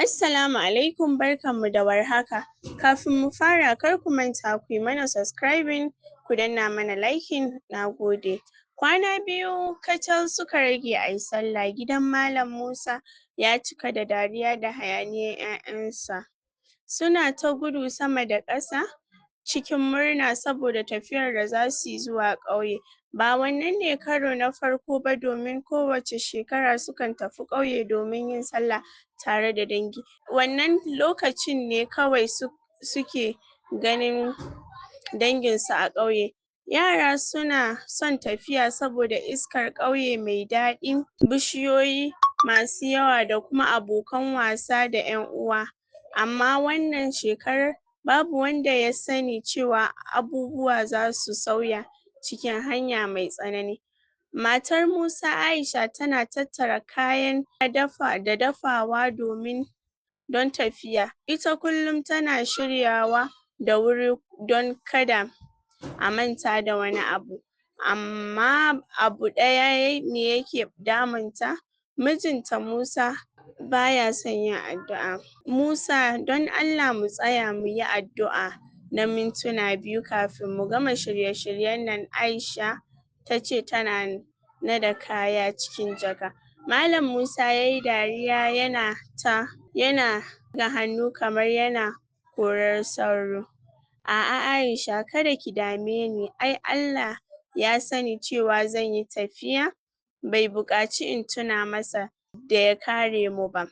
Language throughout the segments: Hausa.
Assalamu alaikum, barkanmu da warhaka. Kafin mu fara, kar ku manta kuyi mana subscribing, ku danna mana liking. Nagode. Kwana 2 kacal suka rage ayi sallah, gidan Malam Musa ya cika da dariya da hayaniyar ƴaƴansa. Suna ta gudu sama da ƙasa cikin murna saboda tafiyar da zasuyi zuwa ƙauye. Ba wannan ne karo na farko ba, domin kowace shekara sukan tafi ƙauye domin yin sallah tare da dangi. Wannan lokacin ne kawai suke ganin dangin su a ƙauye. Yara suna son tafiya saboda iskar ƙauye mai daɗi, bishiyoyi masu yawa, da kuma abokan wasa da ƴan uwa. Amma wannan shekarar, babu wanda ya sani cewa abubuwa zasu sauya cikin hanya mai tsanani. Matar Musa, Aisha, tana tattara kayan dafa da dafawa domin don tafiya. Ita kullum tana shiryawa da wuri don kada a manta da wani abu. Amma abu ɗaya ne yake damunta: mijinta Musa baya son yin addu'a. "Musa, don Allah mu tsaya muyi addu'a na mintuna biyu kafin mu gama shirye-shiryen nan," Aisha tace, tana nada kaya cikin jaka. Malam Musa yayi dariya yana ta yana ɗaga hannu kamar yana korar sauro. "A'a Aisha, kada ki dame ni. Ai Allah ya sani cewa zanyi tafiya, bai buƙaci in tuna masa da ya kare mu ba."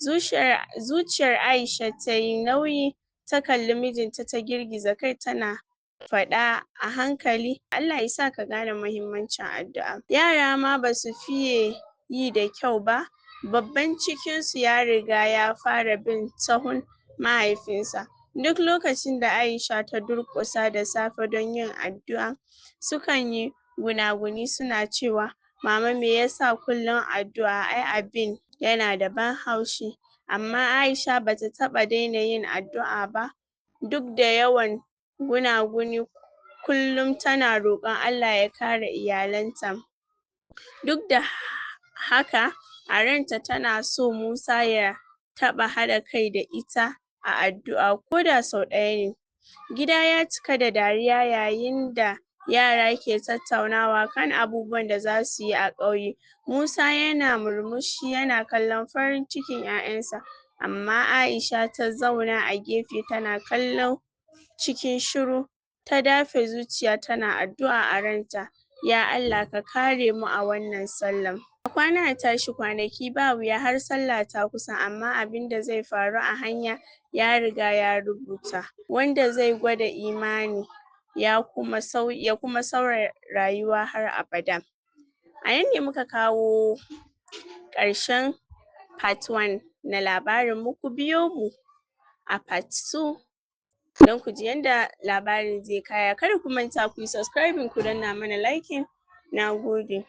Zuciyar Aisha tayi nauyi, ta kalli mijinta ta girgiza kai tana faɗa a hankali, "Allah yasa ka gane muhimmancin addu'a." Yara ma basu fiye yi da kyau ba. Babban cikin su ya riga ya fara bin sahun mahaifinsa. Duk lokacin da Aisha ta durƙusa da safe don yin addu'a, sukan yi gunaguni suna cewa, "Mama, me yasa kullum addu'a? Ai abin yana da ban haushi." Amma Aisha bata taɓa daina yin addu'a ba, duk da yawan gunaguni. Kullum tana roƙon Allah ya kare iyalanta. Duk da haka, a ranta tana so Musa ya taɓa haɗa kai da ita a addu'a, koda sau ɗaya ne. Gida ya cika da dariya yayin da yara ke tattaunawa kan abubuwan da zasu yi a ƙauye. Musa yana murmushi yana kallon farin cikin ƴaƴansa, amma Aisha ta zauna a gefe tana kallo cikin shiru. Ta dafe zuciya tana addu'a a ranta: "Ya Allah, ka kare mu a wannan sallan." A kwana a tashi, kwanaki ba wuya har sallah ta kusa, amma abinda zai faru a hanya ya riga ya rubuta, wanda zai gwada imani ya kuma sauya rayuwa har abada. A nan ne muka kawo ƙarshen part 1 na labarin mu. Ku biyo mu a part 2 don ku ji yanda labarin zai kaya. Kada ku manta kuyi subscribing, ku danna mana liking. Nagode.